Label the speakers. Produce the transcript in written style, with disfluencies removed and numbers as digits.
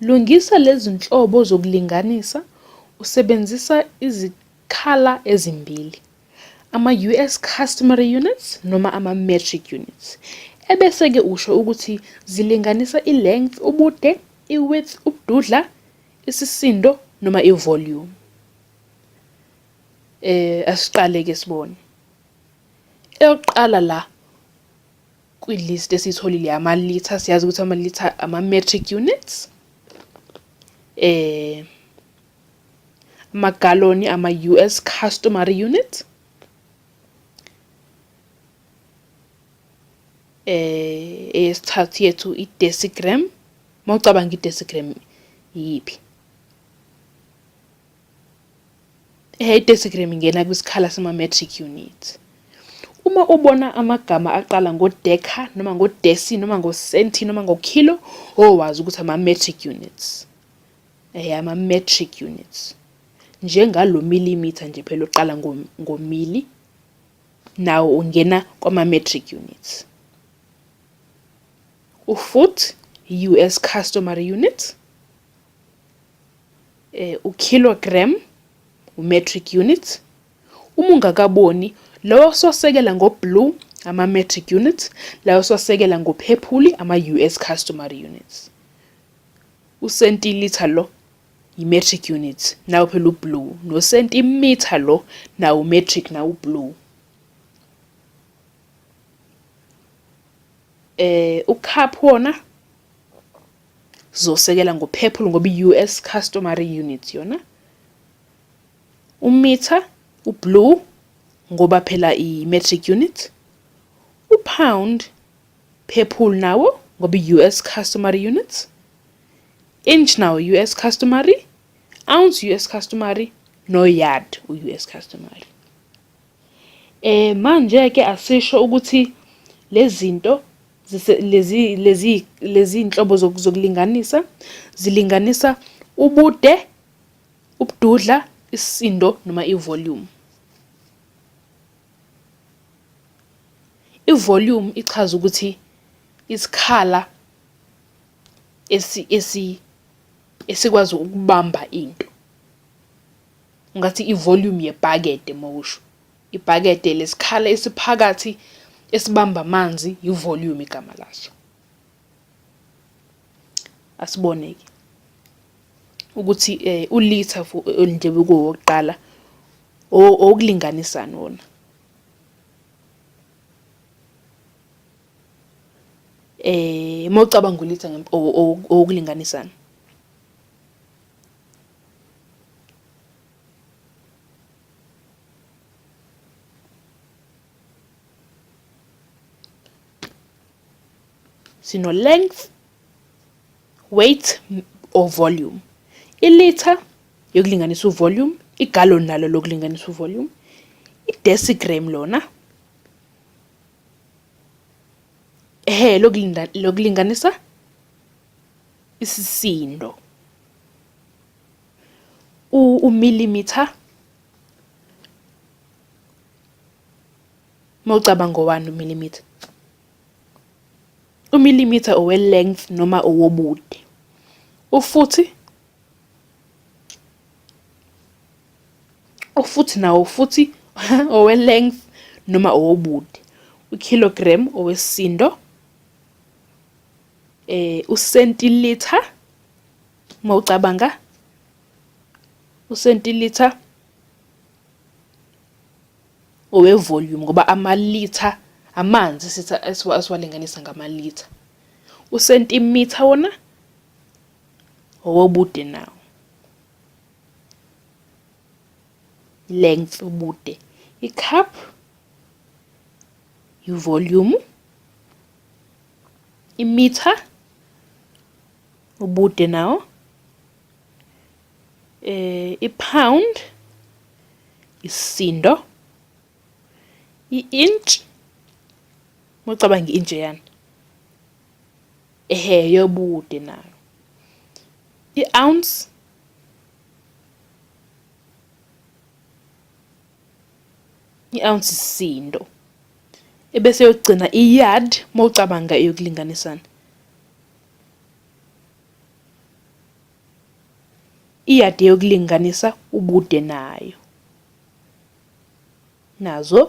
Speaker 1: Lungisa lezinhlobo zokulinganisa usebenzisa izikhala ezimbili, ama-US Customary Units noma ama-Metric Units, ebese-ke usho ukuthi zilinganisa i-length, ubude, i-width, ubududla, isisindo noma i-volume. Asiqale-ke sibone. Eyokuqala la kwi-list esiyitholile amalitha, siyazi ukuthi amalitha ama-metric units, amagaloni ama-US customary unit, eyesithathu yethu i-decigram. Uma ucabanga i-decigram iyiphi? I-decigram ingena kwisikhala sama-metric unit. Uma ubona amagama aqala ngo-deca noma ngo-deci noma ngo-centi noma ngo-kilo, owazi ukuthi ama-metric units. Ama-metric units. Njengalo millimeter nje phela oqala ngomili, nawo ungena kwama-metric units. U-foot, US customary unit. U-kilogram, u-metric unit. Uma ungakaboni, lawa siwasekela ngo-blue, ama-metric units, lawa siwasekela ngophephuli, ama-US customary units. Usentilitha lo i-metric unit, nawo phela u-blue, nosentimitha lo nawo metric, nawo u-blue. U-cup wona sizosekela ngo-purple ngoba i-US customary unit yona. Umitha u-blue ngoba phela i-metric unit. U-pound purple nawo ngoba i-US customary unit. Inch nawo US customary, ounce US customary, no yard u-US customary. Manje ke asisho ukuthi lezi zinto lezi inhlobo zokulinganisa zilinganisa ubude, ubududla, isisindo noma i-volume. I-volume ichaza ukuthi isikhala esikwazi ukubamba into. Ungathi i-volume yebhakede mawusho. Ibhakede lesikhala esiphakathi esibamba amanzi, i-volume igama laso. Asibone-ke ukuthi ulitha nje bekuwokuqala owokulinganisani wona. Uma ucabanga ulitha owokulinganisani. Sino length, weight or volume. Ilitha yokulinganisa uvolume, igaloni nalo lokulinganisa uvolume, i-decigram lona lokulinganisa isisindo. Umillimeter mawucabanga ngowani umillimeter? Umillimeter owe-length noma owobude. Ufuthi ufuthi nawo futhi owe-length noma owobude. Ukilogram owesindo, usentilitha mawucabanga usentilitha owe-volume ngoba amalitha amanzi sithi esiwalinganisa ngamalitha. Usentimitha wona owobude nawo, length ubude. I-cup i-volume, imitha ubude nawo, i-pound isisindo, i-inch mawucabanga i-inch eyani, yobude nayo, i-ounce i-ounce isisindo, ebese yokugcina i-yard mawucabanga eyokulinganisana. Iyadi eyokulinganisa ubude nayo. Nazo.